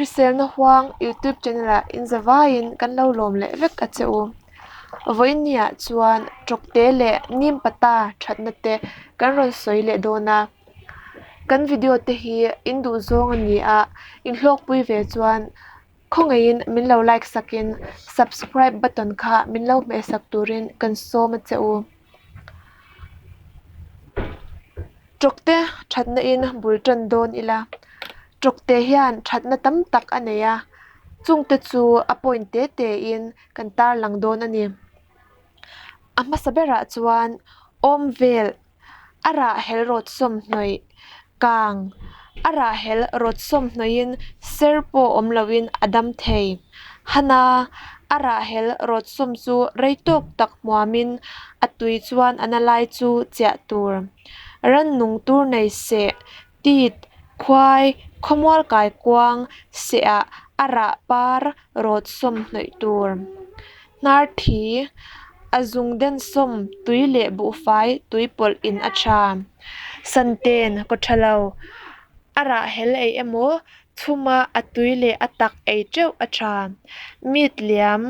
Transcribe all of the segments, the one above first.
Hriselna Huang YouTube channel ah in zavaiin kan lo lawm leh vek a che u. Vawiinniah chuan Tawkte leh Nim Pata thatna te kan rawn sawi leh dawn a. Kan video te hi in duh zawng a ni a, in hlawkpui ve chuan khawngaihin min lo like sakin subscribe button kha min lo hmeh sak turin kan sawm a che u. Tawkte thatna in bul tan dawn ila, Tawkte hian thatna tam tak a nei a, chungte chu a point te te in kan tarlang dawn a ni. A hmasa berah chuan awm vel a rah hel rawt sawm hnawih kang a rah hel rawt sawm hnawih in ser pawh awm lo in a dam thei. Hana a rah hel rawt sawm chu rei tawk tak hmuam in a tui chuan a na lai chu chiah tur. Rannung tur nei seh tit khuai khawmual kaikuang seh ah a rah par rawt sawm hnawih tur. Hnar thi a zung den sawm tui leh buhfai tui pawlh in a tha. Santen kaw tha lo a rah hel ei emaw chhuma a tui leh a tak ei teuh a tha. Meat liam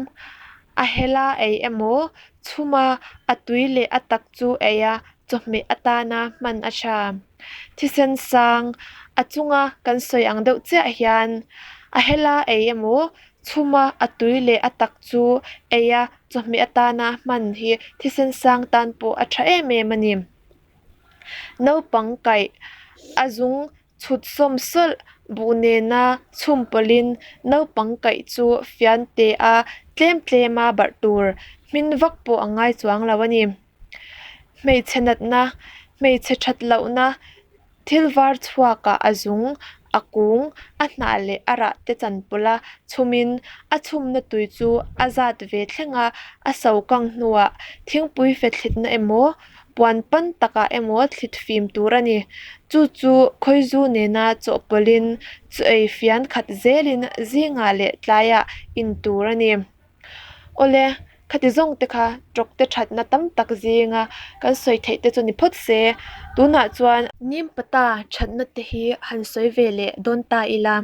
a hela ei emaw chhuma a tui leh a tak chu ei a chawhmeh atana hman a tha. Thisen sang a chunga kan sawi ang deuh chiah hian a hela ei emaw chhuma a tui leh a tak chu ei a chawhmeh atana hman hi thisen sang tan pawh a tha em em a ni. Naupang kaih a zung chhut sawm sawlh buh nena chhum pawlhin naupang kaih chu fian te a tlem tlem a barh tur hmin vak pawh a ngai chuang lo a ni. Hmeichhe natna, hmeichhe that lohna thil var chhuakah a zung, a kung, a hnah leh a rah te chan pawlh a chhumin a chhumna tui chu a zat ve thleng a, a so kang hnuah thingpui fe thlitna emaw puan pan takah emaw thlit fim tur a ni. Chu chu khawizu nena chawhpawlhin chaw ei fian khat zelin zingah leh tlaiah in tur a ni. Awle, khati zawng te kha tawkte thatna tam tak zinga kan sawi theih te chu ni phawt se, tunah chuan Nim pata thatna te hi han sawi ve leh dawn ta ila.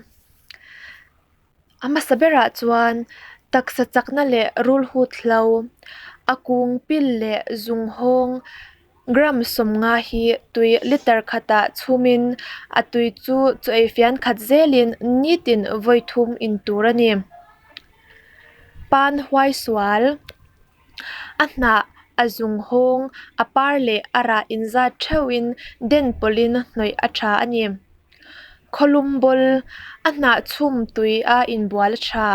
A hmasa berah chuan taksa chakna leh rulhut hlo, a kung pil leh zung hawng gram 50 hi tui liter khatah chhumin a tui chu chaw ei fian khat zelin nitin vawi thum in tur a ni. Pan huai sual, a hnah, a zung hawng, a par leh a rah inzat theuhin den pawlhin hnawih a tha a ni. Khawlum bawl, a hnah chhum tui a inbual a tha,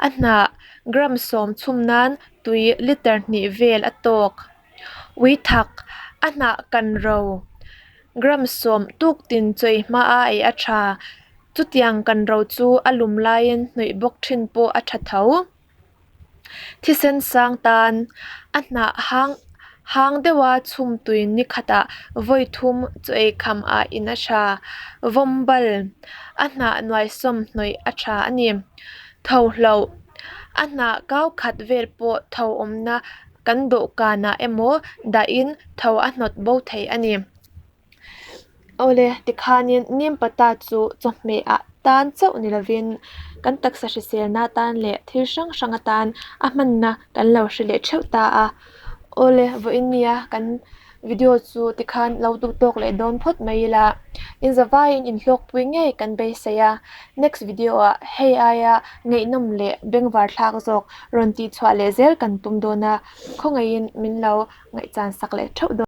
a hnah gram 10 chhum nan tui liter hnih vel a tawk. Ui thak, a hnah kan ro, gram 10 tuk tin chawi hma a ei a tha, chutiang kan ro chu a lum laiin hnawih bawk thin pawh a tha tho. Thisen sang tan, a hnah hang hang deuha chhum tui ni khatah vawi thum chaw ei kham ah in a tha. Vawmbal, a hnah nuai sawm hnawih a tha a ni. Tho hloh, a hnah kau khat vel pawh tho awmna kan dawhkanah emaw dahin tho a hnawt bo thei a ni. Awle, tikhanin nim pata chu chawhmeh ah tan chauh ni lovin kan taksa hriselna atan leh thil hrang hrang atan a hmanna kan lo hre leh theuh ta a. Awle, vawiin nia kan video chu tikhan lo duh tawk leh dawn phawt mai ila, in zavaiin inhlawkpui ngei kan beisei a. Next video ah hei aia ngaihnawm leh bengvar thlak zawk rawn tihchhuah leh zel kan tum dawn a, khawngaihin min lo ngaihchan sak leh theuh dawn.